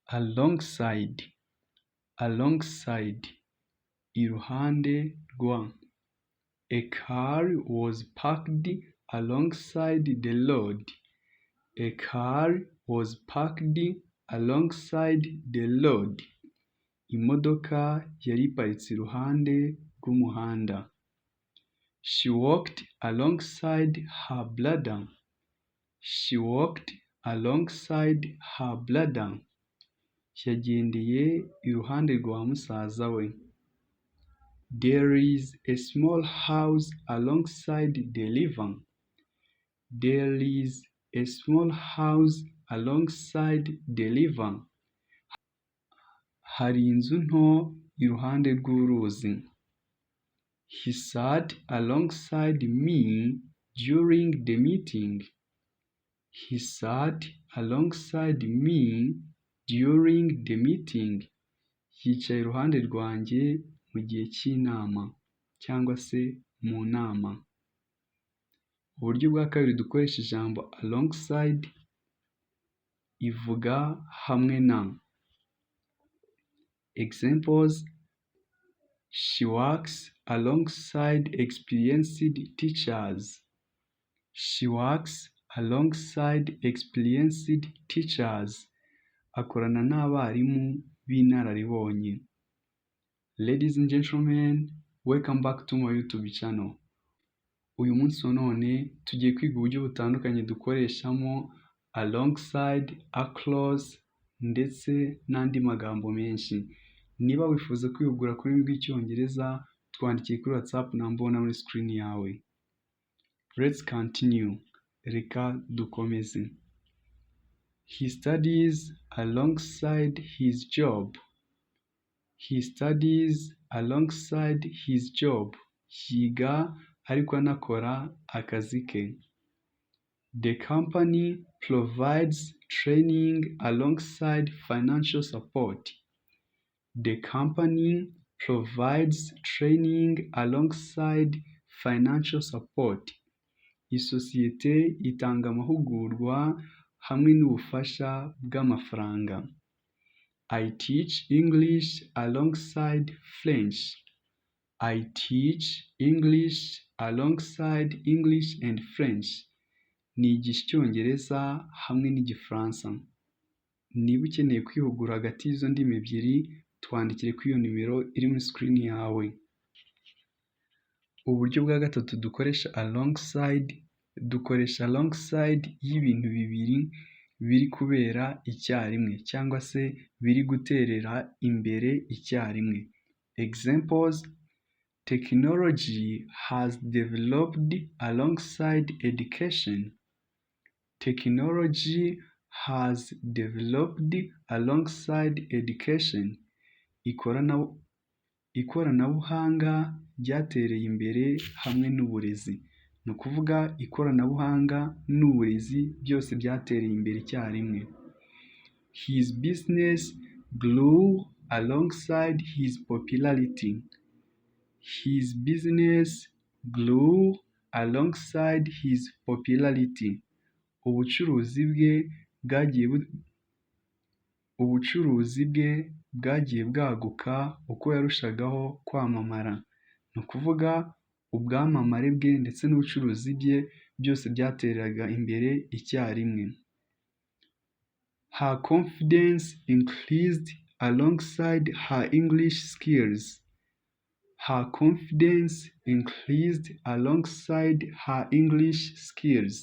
Alongside, alongside, iruhande rwa. A car was parked alongside the road. A car was parked alongside the road. Imodoka yari iparitse iruhande rw'umuhanda. She walked alongside her brother. She walked alongside her brother. Yagendeye iruhande rwa musaza we. There is a small house alongside the river. There is a small house alongside the river. Hari inzu nto iruhande rw'uruzi. He sat alongside me during the meeting. He sat alongside me during the meeting. Yicaye iruhande rwanjye mu gihe cy'inama cyangwa se mu nama. Uburyo bwa kabiri dukoresha ijambo alongside, ivuga hamwe na. Examples: She works alongside experienced teachers. She works alongside experienced teachers. Akorana n'abarimu b'inararibonye. Ladies and gentlemen, welcome back to my YouTube channel. Uyu munsi wa none tugiye kwiga uburyo butandukanye dukoreshamo alongside, across ndetse n'andi magambo menshi. Niba wifuza kwihugura ku rurimi rw'Icyongereza, twandikire kuri WhatsApp number ubona muri screen yawe. Let's continue. Reka dukomeze. He studies alongside his job. He studies alongside his job. Yiga ariko anakora akazi ke. The company provides training alongside financial support. The company provides training alongside financial support. Isosiyete itanga amahugurwa hamwe n'ubufasha bw'amafaranga. I teach English alongside French. I teach English alongside English and French. Nigisha Icyongereza hamwe n'Igifaransa. Niba ukeneye kwihugura hagati y'izo ndimi ebyiri, twandikire kuri iyo nimero iri muri screen yawe. Uburyo bwa gatatu dukoresha alongside, dukoresha alongside y'ibintu bibiri biri kubera icyarimwe cyangwa se biri guterera imbere icyarimwe. Examples: Technology has developed alongside education. Technology has developed alongside education. Ikoranabuhanga ryatereye imbere hamwe n'uburezi. Ni ukuvuga ikoranabuhanga n'uburezi byose byatereye imbere icyarimwe. His business grew alongside his popularity. His business grew alongside his popularity. Ubucuruzi bwe bwagiye bwaguka uko yarushagaho kwamamara. Ni ukuvuga ubwamamare bwe ndetse n'ubucuruzi bye byose byateraga imbere icyarimwe. Her confidence increased alongside her English skills. Her confidence increased alongside her English skills.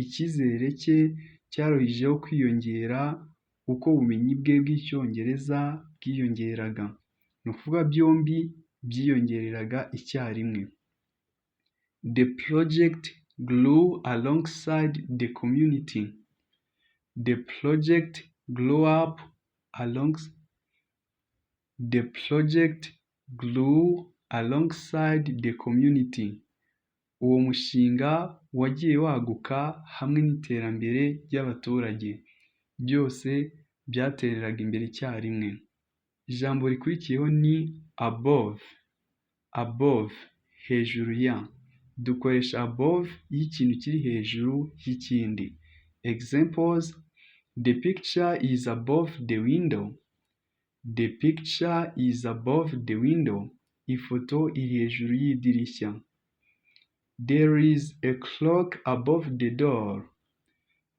Icyizere cye cyarushijeho kwiyongera uko ubumenyi bwe bw'Icyongereza bwiyongeraga. Ni ukuvuga byombi byiyongereraga icyarimwe. The project grew alongside the community. The project grew alongside the community. Uwo mushinga wagiye waguka hamwe n'iterambere ry'abaturage. Byose byatereraga imbere icyarimwe. Ijambo rikurikiyeho ni above. Above, hejuru ya. Dukoresha above iyo ikintu kiri hejuru y'ikindi. Examples: The picture is above the window. The picture is above the window. Ifoto iri hejuru y'idirishya. There is a clock above the door.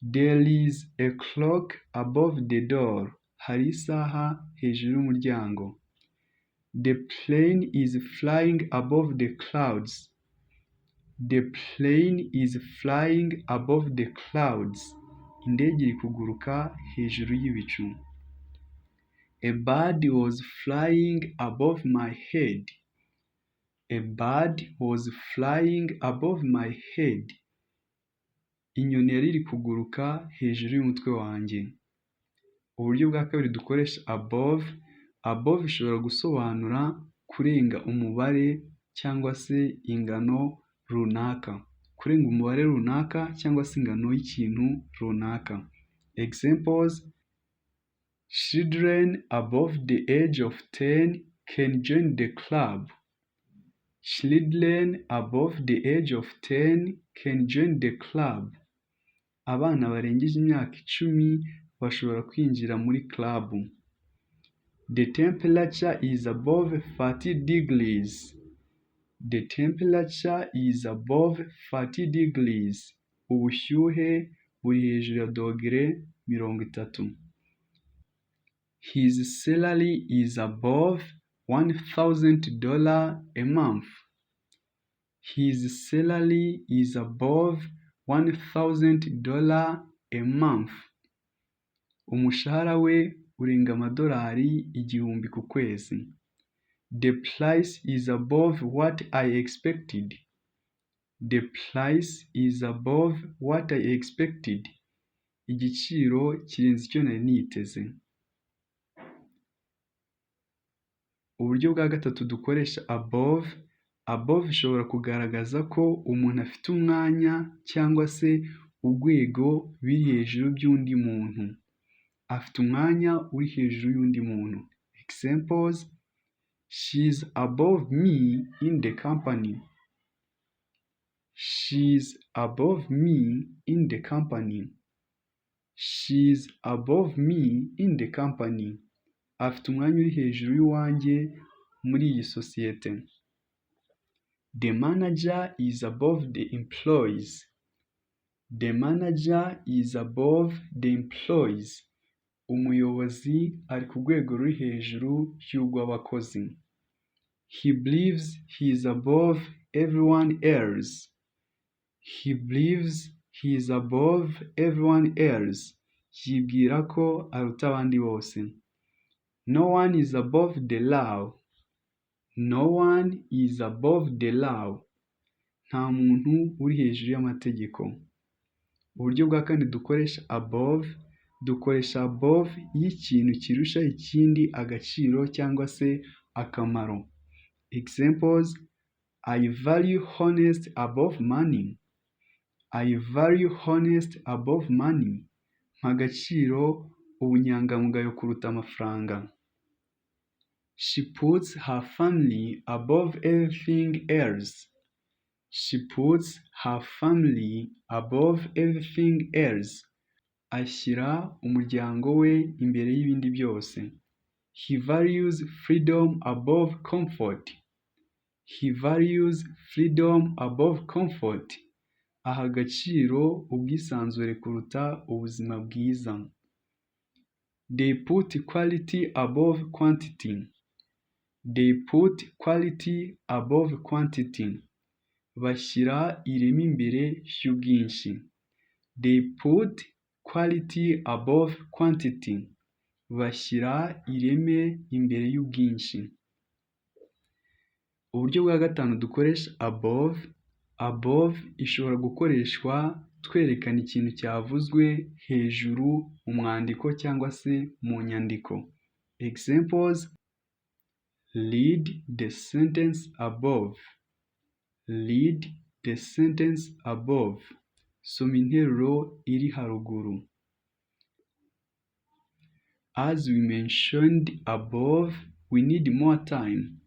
There is a clock above the door. Hari isaha hejuru y'umuryango. The plane is flying above the clouds. The plane is flying above the clouds. Indege iri kuguruka hejuru y'ibicu. A bird was flying above my head. A bird was flying above my head. Inyoni yari iri kuguruka hejuru y'umutwe wanjye. Uburyo bwa kabiri dukoresha above, above ishobora gusobanura kurenga umubare cyangwa se ingano runaka. Kurenga umubare runaka cyangwa se ingano y'ikintu runaka. Examples: Children above the age of 10 can join the club. Children above the age of 10 can join the club. Abana barengeje imyaka 10 bashobora kwinjira muri club. The temperature is above 30 degrees. The temperature is above 30 degrees. Ubushyuhe buri hejuru ya dogere 30. His salary is above $1,000 a month. His salary is above $1,000 a month. Umushahara we urenga amadolari 1000 ku kwezi. The price is above what I expected. The price is above what I expected. Igiciro kirenze icyo nari niteze. Uburyo bwa gatatu dukoresha above, above ishobora kugaragaza ko umuntu afite umwanya cyangwa se urwego biri hejuru by'undi muntu. Afite umwanya uri hejuru y'undi muntu. Examples: She is above me in the company. She is above me in the company. She is above me in the company. Afite umwanya uri hejuru y'uwanjye muri iyi sosiyete. The manager is above the employees. The manager is above the employees. Umuyobozi ari ku rwego ruri hejuru y'urw'abakozi. He believes he is above everyone else. He believes he is above everyone else. Yibwira ko aruta abandi bose. No one is above the law. No one is above the law. Nta muntu uri hejuru y'amategeko. Uburyo bwa kane dukoresha above, dukoresha above iyo ikintu kirusha ikindi agaciro cyangwa se akamaro. Examples: I value honesty above money. I value honesty above money. Mpa agaciro ubunyangamugayo kuruta amafaranga. She puts her family above everything else. She puts her family above everything else. Ashyira umuryango we imbere y'ibindi byose. He values freedom above comfort. He values freedom above comfort. Aha agaciro ubwisanzure kuruta ubuzima bwiza. They put quality above quantity. They put quality above quantity. Bashyira ireme imbere y'ubwinshi. They put quality above quantity. Bashyira ireme imbere y'ubwinshi. Uburyo bwa gatanu dukoresha above, above ishobora gukoreshwa twerekana ikintu cyavuzwe hejuru mu mwandiko cyangwa se mu nyandiko. Examples: Read the sentence above. Read the sentence above. Soma interuro iri haruguru. As we mentioned above, we need more time.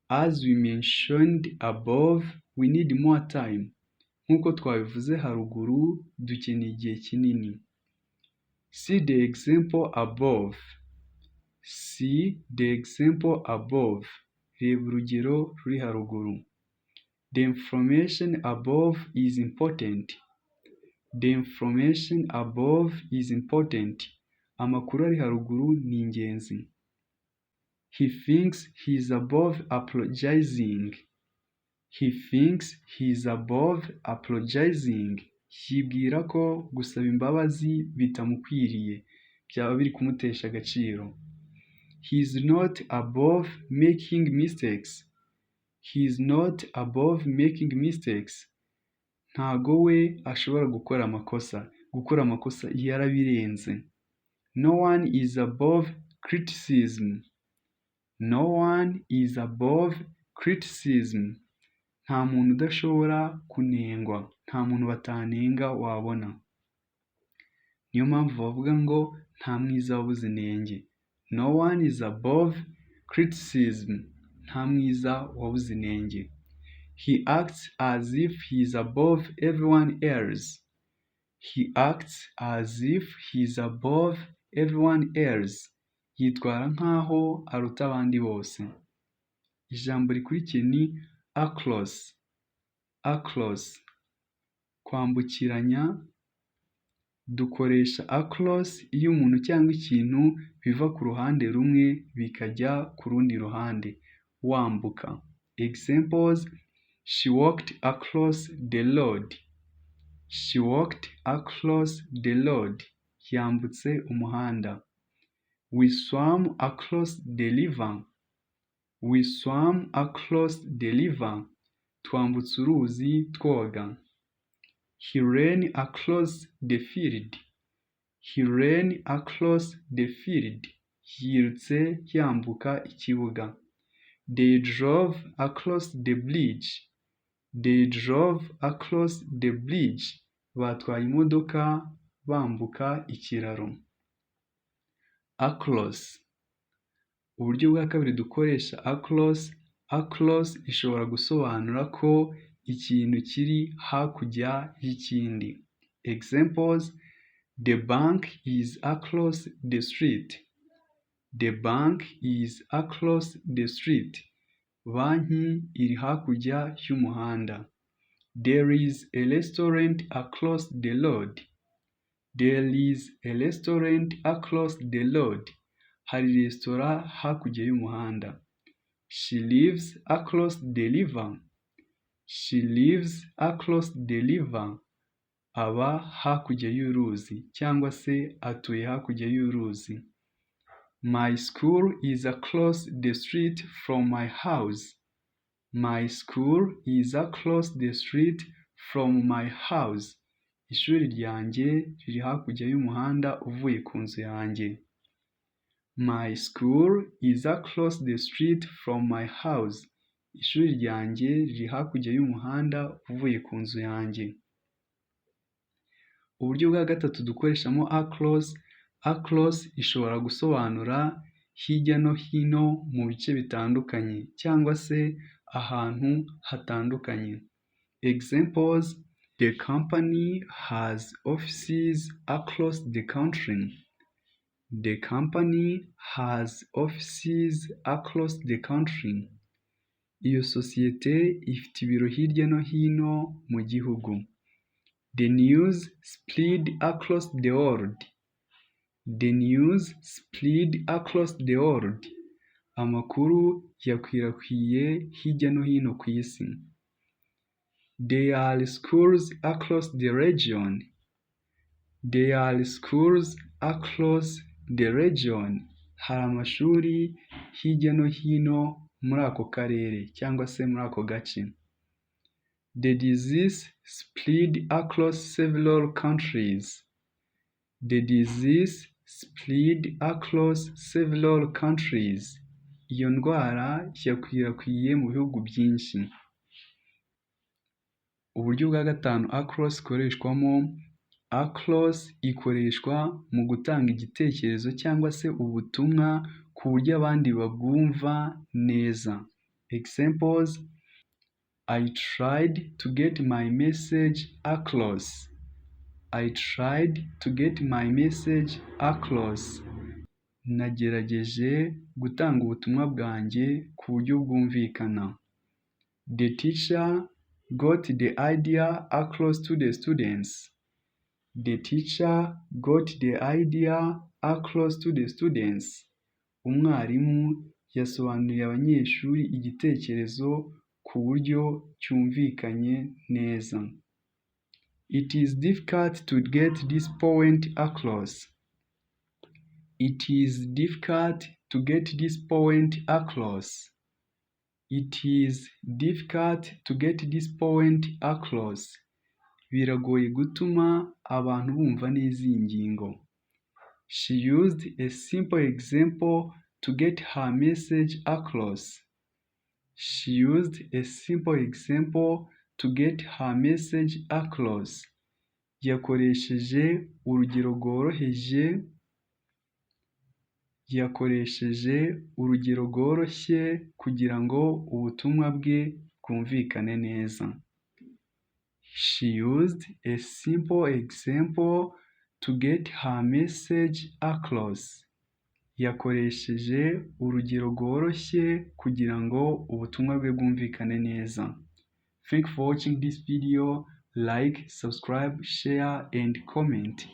As we mentioned above, we need more time. Nk'uko twabivuze haruguru, dukeneye igihe kinini. See the example above. See the example above. Reba urugero ruri haruguru. The information above is important. The information above is important. Amakuru ari haruguru ni ingenzi. He thinks he is above apologizing. He thinks he is above apologizing. Yibwira ko gusaba imbabazi bitamukwiriye, byaba biri kumutesha agaciro. He is not above making mistakes. He is not above making mistakes. Ntago we ashobora gukora amakosa. Gukora amakosa yarabirenze. No one is above criticism. No one is above criticism. Nta muntu udashobora kunengwa. Nta muntu batanenga wabona. Niyo mpamvu bavuga ngo nta mwiza wabuze inenge. No one is above criticism. Nta mwiza wabuze inenge. He acts as if he is above everyone else. He acts as if he is above everyone else. Yitwara nkaho aruta abandi bose. Ijambo rikurikiye ni across. Across. Kwambukiranya, dukoresha across iyo umuntu cyangwa ikintu biva ku ruhande rumwe bikajya ku rundi ruhande, wambuka. Examples: She walked across the road. She walked across the road. Yambutse umuhanda. We swam across the river. We swam across the river. Twambutse uruzi twoga. He ran across the field. He ran across the field. Yirutse yambuka ikibuga. They drove across the bridge. They drove across the bridge. Batwaye imodoka bambuka ikiraro. Across. Uburyo bwa kabiri dukoresha across, across ishobora gusobanura ko ikintu kiri hakurya y'ikindi. Examples: The bank is across the street. The bank is across the street. Banki iri hakurya y'umuhanda. There is a restaurant across the road. There is a restaurant across the road. Hari resitora hakurya y'umuhanda. She lives across the river. She lives across the river. Aba hakurya y'uruzi cyangwa se atuye hakurya y'uruzi. My school is across the street from my house. My school is across the street from my house. Ishuri ryanjye riri hakurya y'umuhanda uvuye ku nzu yanjye. My school is across the street from my house. Ishuri ryanjye riri hakurya y'umuhanda uvuye ku nzu yanjye. Uburyo bwa gatatu dukoreshamo across, across ishobora gusobanura hirya no hino mu bice bitandukanye cyangwa se ahantu hatandukanye. Examples: The company has offices across the country. The company has offices across the country. Iyo sosiyete ifite ibiro hirya no hino mu gihugu. The news spread across the world. The news spread across the world. Amakuru yakwirakwiye hirya no hino ku isi. There are schools across the region. There are schools across the region. Hari amashuri hirya no hino muri ako karere cyangwa se muri ako gace. The disease spread across several countries. The disease spread across several countries. Iyo ndwara yakwirakwiye mu bihugu byinshi. Uburyo bwa gatanu across ikoreshwamo, across ikoreshwa mu gutanga igitekerezo cyangwa se ubutumwa ku buryo abandi babwumva neza. Examples: I tried to get my message across. I tried to get my message across. Nagerageje gutanga ubutumwa bwanjye ku buryo bwumvikana. The teacher got the idea across to the students. The teacher got the idea across to the students. Umwarimu yasobanuriye abanyeshuri igitekerezo ku buryo cyumvikanye neza. It is difficult to get this point across. It is difficult to get this point across. It is difficult to get this point across. Biragoye gutuma abantu bumva neza iyi ngingo. She used a simple example to get her message across. She used a simple example to get her message across. Yakoresheje urugero rworoheje, yakoresheje urugero rworoshye kugira ngo ubutumwa bwe bwumvikane neza. She used a simple example to get her message across. Yakoresheje urugero rworoshye kugira ngo ubutumwa bwe bwumvikane neza. Thank you for watching this video. Like, subscribe, share and comment.